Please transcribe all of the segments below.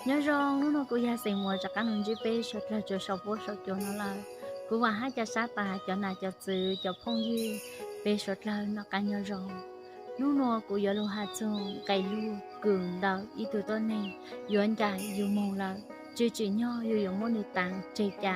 Nyob zoo, hnub no kuv yog xeem muas rov qab los ntsib peb suav dlawg rua sau pub sau cuam no lawm. Kuv vaam hab ca sab tas cov nam cov txwv cov phooj ywg, peb suav dlawg noj qab nyob zoo. Hnub no kuv yuav lug has txug nqe lug kws ntawm ib tug tuab neeg yuav ncaim yug moog lawm, tsis tsim nyog yug yuav muab nwg taav tseg ca,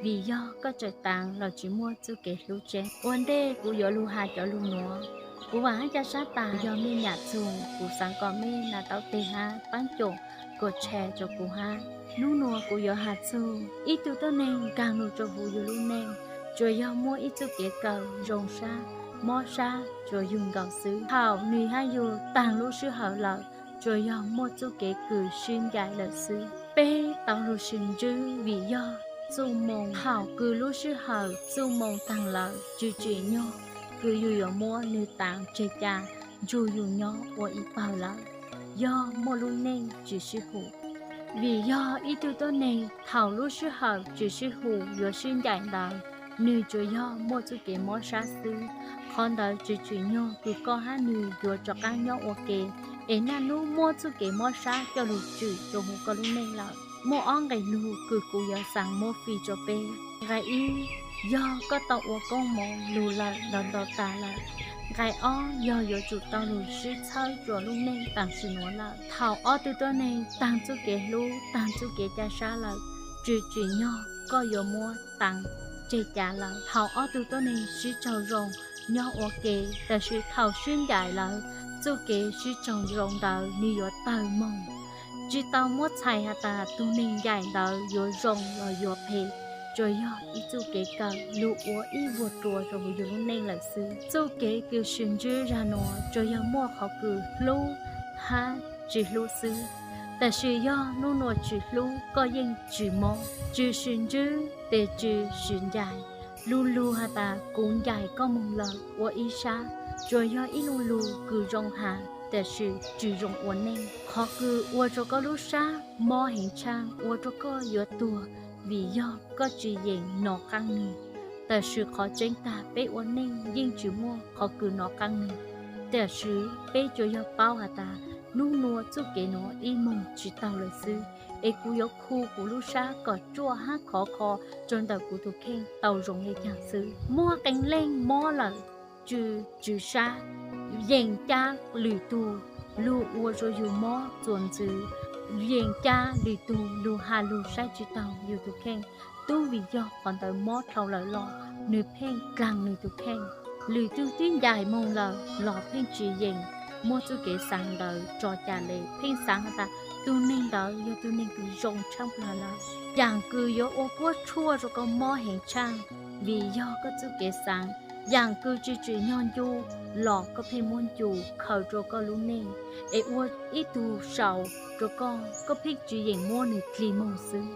vim yog koj tseem taav los tsis muaj txuj kev hlub tseeb. Ua ntej kuv yuav lug has cov lug nuav, kuv vaam hab ca sab tas yog mej nyam txug, kuv xaav kom mej nai tau teg hab paab caum kuas tshee rua kuv hab. Hnub nuav kuv yuav has txug ib tug tuab neeg nkaag lug rua huv yug lub neej, tsuas yog muaj ib txuj kev kawm zoo sab, mob sab rua yug nkaus xwb. Thaum nwg hab yug taag lub sij hawm lawm, tsuas yog muaj txuj kev kws sib ncaim lawm xwb. Peb tau lug sis ntswb vim yog txuj moo, thaum kws lub sij hawm txuj moo taag lawm, tsis tsim nyog kws yug yuav muab nwg taav tseg ca nrug yug nyob ua ib pawg lawm, yog muaj lub neej tsis sib hum. Vim yog ib tug tuab neeg thaum lub sij hawm tsis sib hum yuav sib ncaim ntawd, nwg tsuas yog muaj txuj kev mob sab xwb. Qhov ntawd tsis tsim nyog kws koj hab nwg yuav rov qaab nyob ua ke, es naj nub muab txuj kev mob sab coj lug tsim rua huv koj lub neej lawm. Muaj ob nqe lug kws kuv yuav xaav muab fij rua peb. Nqe ib, yog koj tau ua koob moov lug lawm los nto tas lawm. Nqe ob, yog yuav tsum tau lug sib txhawb rua lub neej taam sim nuav lawm. Thaum ob tug tuab neeg taag txuj kev hlub, taag txuj kev ca sab lawm, tsis tsim nyog koj yuav muab taav tseg ca lawm. Thaum ob tug tuab neeg sib raug zoo nyob ua ke, tab sis thaum sib ncaim lawm, txuj kev sib raug zoo ntawd nwg yuav tawg moog. Tsis tau muab txhais has tas tug neeg ncaim ntawd yuav zoo los yuav phem, tsuas yog ib txuj kev kawm lug ua ib vuag rua rua huv yug lub neej lawm xwb. Txuj kev kws sis ntswb zag nuav tsuas yog muaj qhov kws hlub hab tsis hlub xwb. Tab sis yog nub nuav tsis hlub koj yeej tsis mob, tsis sis ntswb tes tsis sis ncaim. Lu lug has tas kuv ncaim koj moog lawm ua ib sab, tsuas yog ib lu lug kws zoo has, tab sis tsis zoo ua neej. Qhov kws ua rua koj lub sab mob heev tshaaj, ua rua koj yuav tuag vim yog koj tsis yeem nov qaab nwg. Tab sis qhov tseeb tag peb ua neej yeej tsis muaj qhov kws nov qaab nwg. Tab sis peb tsuas yog paub has tas nub nuav txuj kev nuav ib moog tsis taug lawm xwb, es kuv yuav khu kuv lub sab kom ruaj hab khov kho rua ntawm kuv tug kheej tau zoo le caag xwb. Muaj qee leej mob lawm tsw tsw sab, yeem ca lwm tug lug ua rua yug mob txuas ntxwv, yeem ca lwm tug lug has lug saib tsis taug yug tug kheej. Tub vim yog qhov ntawd mob dhau lawm los nwg pheej dlaag nwg tug kheej. Lwm tug twb ncaim moog lawm los pheej tsis yeem muab txuj kev xaav ntawd tso ca le, pheej xaav has tas tug neeg ntawd yog tug neeg kws zoo tshaaj plawg lawm. Yaam kws yuav ua puab tshuaj rua koj mob heev tshaaj, vim yog koj txuj kev xaav. Yaam kws tsis tsim nyog ncu los koj pheej muab ncu khaws rua koj lub neej, es ua ib tug sau rua koj, koj pheej tsis yeem muab nwg dlig moog xwb.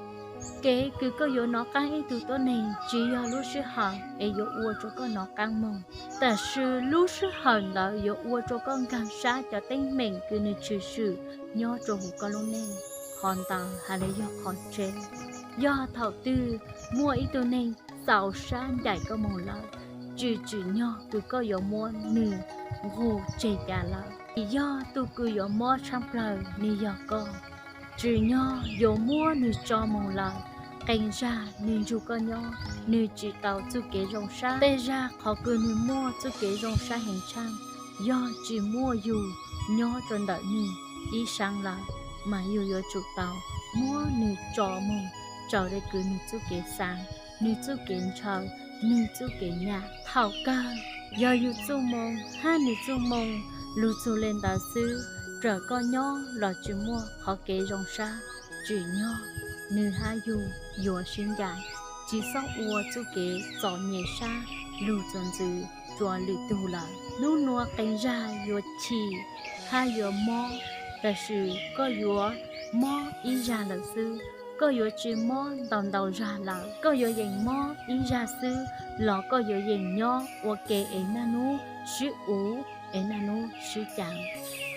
Kev kws koj yuav nov qaab ib tug tuab neeg tsis yog lub sij hawm es yuav ua rua koj nov qaab moog, tab sis lub sij hawm ntawd yuav ua rua koj nkaag sab cov teeb meem kws nwg tshwm sim nyob rua huv koj lub neej. Qhov ntawd has le yog qhov tseeb. Yog thaum twg muaj ib tug neeg txaus sab ncaim koj moog lawm, tsis tsim nyog kws koj yuav muab nwg nqug tseg ca lawm. Vim yog tug kws yuav mob tshaaj plawg nwg yog koj. Tsim nyog yuav muab nwg tso moog lawm, qee zag nwg nrug koj nyob, nwg tsis tau txuj kev zoo sab. Tej zag qhov kws nwg muaj txuj kev zoo sab heev tshaaj, yog tsis muaj yug nyob rua ntawm nwg ib sab lawm, mas yug yuav tsum tau muab nwg tso moog raws le kws nwg txuj kev xaav, nwg txuj kev ntshaw, nwg txuj kev nyam. Thaum kawg yog yug txuj moo hab nwg txuj moo lug txug le ntawd xwb, raws koj nyob los tsis muaj qhov kev zoo sab. Tsim nyog nwg hab yug yuav sib ncaim, tsis txhob ua txuj kev txom nyem sab lug txuas ntxwv rua lwm tug lawm. Nub nuav qee zag yuav chim hab yuav mob, tab sis koj yuav mob ib zag lawm xwb, koj yuav tsis mob ntau ntau zag lawm. Koj yuav yeem mob ib zag xwb los koj yuav yeem nyob ua ke es naj nub sib uv, es naj nub sib caav,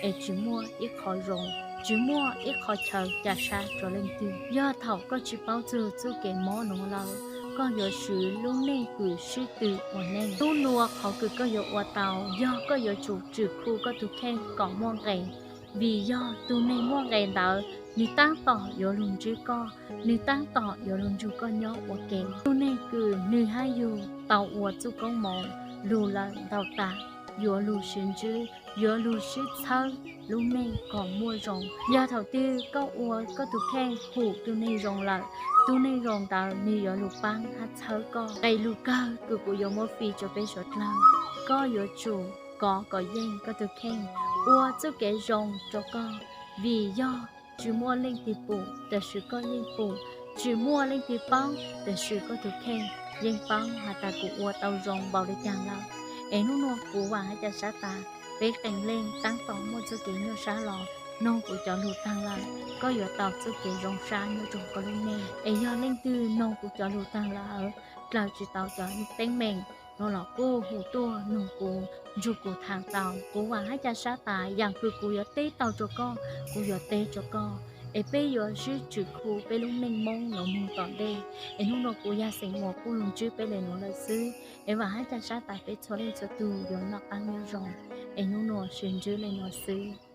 es tsis muaj ib qho zoo, tsis muaj ib qho chaw ca sab rua leej twg. Yog thaum koj tsis paub txug txuj kev mob nuav lawm, koj yuav swv lub neej kws sib tw ua neej. Nub nuav qhov kws koj yuav ua tau yog koj yuav tsum tsim khu koj tug kheej kom muaj nqe, vim yog tug neeg muaj nqe ntawd nws tab tom yuav lug ntsib koj, nws tab tom yuav lug nrug koj nyob ua ke. Tug neeg kws nws hab yug tau ua txuj koob moov lug lawm ntau tas, yuav lug sib ntsib, yuav lug sib txhawb lub neej kom muaj zoo. Yog thaum twg koj ua koj tug kheej hum tug neeg zoo lawm, tug neeg zoo ntawd nws yuav lug paab hab txhawb koj. Nqe lug kawg kws kuv yuav muab fij rua peb suav dlawg, koj yuav tsum kov kom yeej koj tug kheej, ua txuj kev zoo rua koj, vim yog tsi muaj leej twg pum, tab sis koj yeej pum, tsi muaj leej twg paub, tab sis koj tug kheej yeej paub has tas kuv ua tau zoo npaum le caag lawm. Es nub nua kuv vaam hab ca sab tas peb qee leej taab tom muaj txuj kev nyuaj sab los noog kuv cov lug taag lawm, koj yuav tau txuj kev zoo sab nyob rua koj lub neej. Es yog leej twg noog kuv cov lug taag lawm, dlaws tsi tau cov teeb meem no los kuj hu tuaj noog kuv, nrug kuv thaam tau. Kuv vaam hab ca sab tas yaam kws kuv yuav teb tau rua koj, kuv yuav teb rua koj. Es peb yuav sib tswv khu peb lub neej Moob yuav moog tom ntej. Es nub nua kuv yog xeem Muas kuj lug ntsib peb le nuav lawm xwb. Es vaam hab ca sab tas peb txhua leej txhua tug yuav noj qaab nyob zoo. Es nub nua sib ntsib le nuav xwb.